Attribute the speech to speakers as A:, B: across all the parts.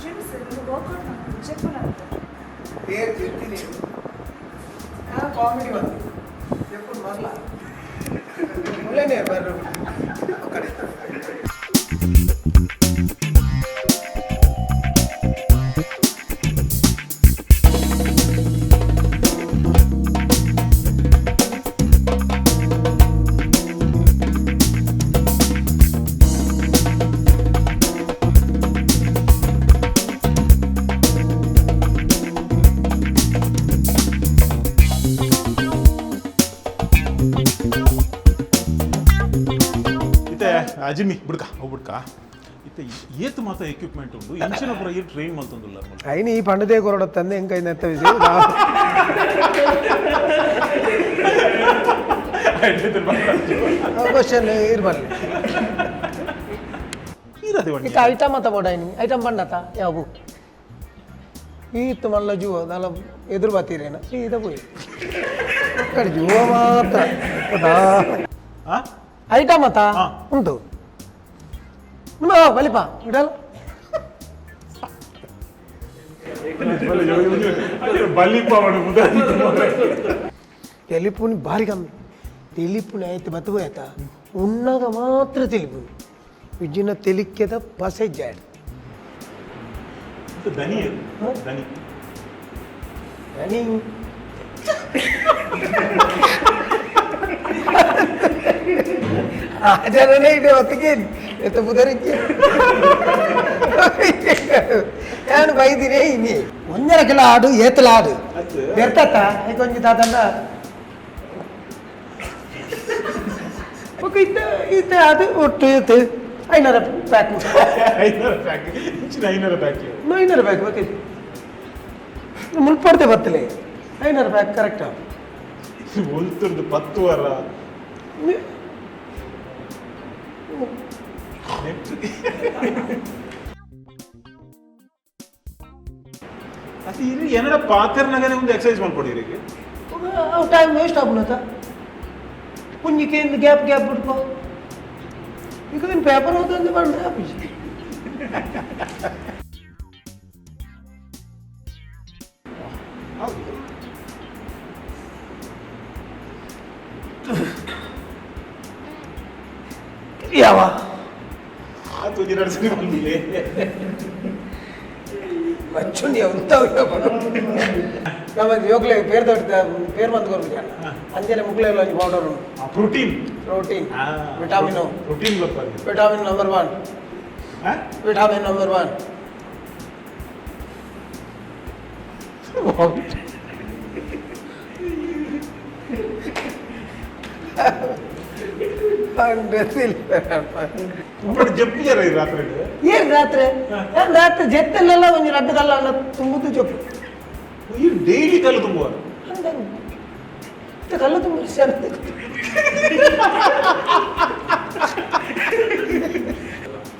A: Gym workout చెప్పు.
B: పేరు చెప్తే కామెడీ ఉంది. ఎప్పుడు మరలా ముళ్ళనే మరి ఒక్కడే.
C: ಇತ್ತೆ ಜಿಮ್ಮಿ ಬುಡ್ಕ ಅವು ಬುಡ್ಕ. ಇತ್ತೆ ಏತ್ ಮಾತ ಎಕ್ವಿಪ್ಮೆಂಟ್ ಉಂಡು, ಇಂಚಿನ ಪುರ ಈ ಟ್ರೈನ್ ಮಲ್ತೊಂದುಲ್ಲ?
B: అయిన ఈ పండుదే కొరడొత్తంది. ఇంకా ఎంత విషయం? ಕ್ವಶನ್ ಇರ್ಬಲ್ಲಿ.
C: ಈರದೆ.
B: ಇತ್ತ ಐಟಮ್ ಅತ್ತ ಬೋಡಾಯ್ನಿ ಐಟಮ್ ಬಂಡತ ಯಾವು ಈತ್ ಮಲ್ಲ ಜುವ ದಾಲ ಎದುರು ಬಾತೀರೇನ ಸೀದಾ ಪೋಯಿ ಒಕ್ಕಡೆ ಜುವ ಮಾತ್ರ.
C: ಆ.
B: ಐಟಮ್ ಅತ್ತ.
C: ಹಾ.
B: ಉಂಟು ನಿಮ್ಮ ಬಲಿಪ ಇಡಲ್ಲ.
C: ಬಲಿಪ.
B: ತೆಲಿಪುನಿ ಭಾರಿ ಕಮ್ಮಿ. ತೆಲಿಪುನಿ ಆಯ್ತು ಬತ್ತು ಆಯ್ತಾ ಉಣ್ಣಾಗ ಮಾತ್ರ ತೆಲಿಪುನಿ ವಿಜ್ಜಿನ ತೆಲಿಕ್ಕೆದ ಪಸೆ ಜಾಡ್.
C: ದನಿ ದನಿ.
B: ದನಿ ಆಚರಣೆ ಇದೆ ಹೊತ್ತಿಗೆ ಎತ್ತ ಪುದರಿಕ್ಕೆ ನಾನು ಬೈದಿನೇ ಇನಿ ಒಂದರ ಕಿಲೋ ಆಡು ಏತಲ ಆಡು ಬೆರ್ತತ್ತ ಕೊಂಚ ತಾತಂಡ ఒక ಇತ್ತ ಇತ್ತ ಅದು ಒಟ್ಟು ಇತ್ತು 500 ಪ್ಯಾಕ್.
C: 500 ಪ್ಯಾಕ್? ಇಂಚಿನ 500 ಪ್ಯಾಕ್?
B: 500 pack okay. ಮುಲ್ಪಡ್ದೆ ಬತ್ತಲೆ 500 ಪ್ಯಾಕ್ ಕರೆಕ್ಟ್.
C: ಒಲ್ತುರ್ದು 10 ವಾರ. ಅದು ಇಲ್ಲಿ ಏನಾರ ಪಾತ್ರನಗನೆ ಒಂದು ಎಕ್ಸರ್ಸೈಸ್ ಮಾಡ್ಕೊಡಿ.
B: ಅವು ಟೈಮ್ ವೇಸ್ಟ್ ಆಗುನತ. ಪುಂಜಿಕೆ ಗ್ಯಾಪ್ ಗ್ಯಾಪ್ ಬಿಡ್ಕೊ. ಈಗ ನೀನು ಪೇಪರ್ ಓದೊಂದು ಬಂದ್ರೆ ಆಪುಜಿ.
C: ಹೌದು.
B: ಯಾವ
C: ಅದು ಎರಡು ಸರಿ ಬಂದಿದೆ.
B: ಬಚ್ಚುಂಡಿ ಉಂತಾವು. ನಮ್ಮ ಯೋಗ್ಲೆ ಪೇರ್ ದೊಡ್ಡ ಪೇರ್ ಬಂದು ಕೊರ್ಪುಜಾನ ಅಂಜನೆ ಮುಗ್ಲೆಲ್ಲ ಒಂಜಿ ಪೌಡರ್ ಉಂಟು.
C: Protein.
B: Protein vitamin.
C: Protein ಬರ್ತಾರೆ.
B: Vitamin number 1. Vitamin number 1.
C: ಜಪ್ಪಿಯಾರ ಈ ರಾತ್ರಿ?
B: ಏನ್ ರಾತ್ರಿ? ಏನ್ ರಾತ್ರಿ ಜೆತ್ತಲ್ಲೆಲ್ಲ ಒಂಜಿ ರಡ್ಡು ಕಲ್ಲ ತುಂಬುದು ಜೊಪ್ಪು.
C: ಈ ಡೈಲಿ ಕಲ್ಲು ತುಂಬುವರು.
B: ಅಂದ ಕಲ್ಲು ತುಂಬ.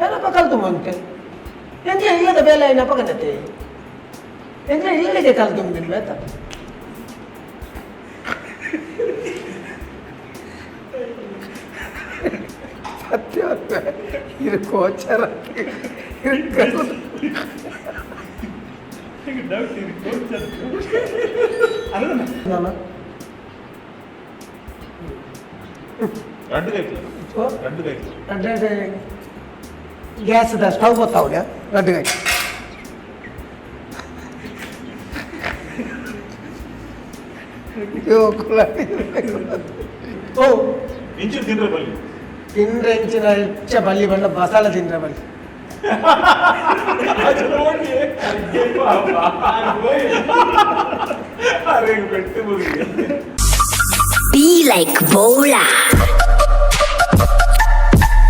B: ಏನಪ್ಪ ಕಲ್ಲು ತುಂಬಂತೆ? ಎಂದ್ರೆ ಇಲ್ಲದ ಬೇಲೆ ಏನಪ್ಪ ಕನ್ನತ್ತೆ? ಎಂದ್ರೆ ಇಲ್ಲದೆ ಕಲ್ಲು ತುಂಬಿಲ್ಲ ಆಯ್ತಾ? ಸತ್ಯ ಇದು ಗೋಚರ. ಇದು ನಾನು
C: రెండు ಕೈట్లు, రెండు ಕೈట్లు.
B: ರಡ್ಡು ಗ್ಯಾಸ್ದ ಸ್ಟವ್ ಗೊತ್ತಾವಲ್ಲ, ರಡ್ಡು ಕೈ. ಓ.
C: ಇಂಚಿನ ತಿಂದ್ರೆ ಬಲ್ಲಿ.
B: ತಿಂದ್ರೆ ಇಂಚಿನ ಹೆಚ್ಚ ಬಲ್ಲಿ ಬಣ್ಣ ಮಸಾಲೆ ತಿಂದ್ರೆ ಬಲ್ಲಿ.
C: ಅರೆ, ಬೆಟ್ಟು.
D: Be like Bola.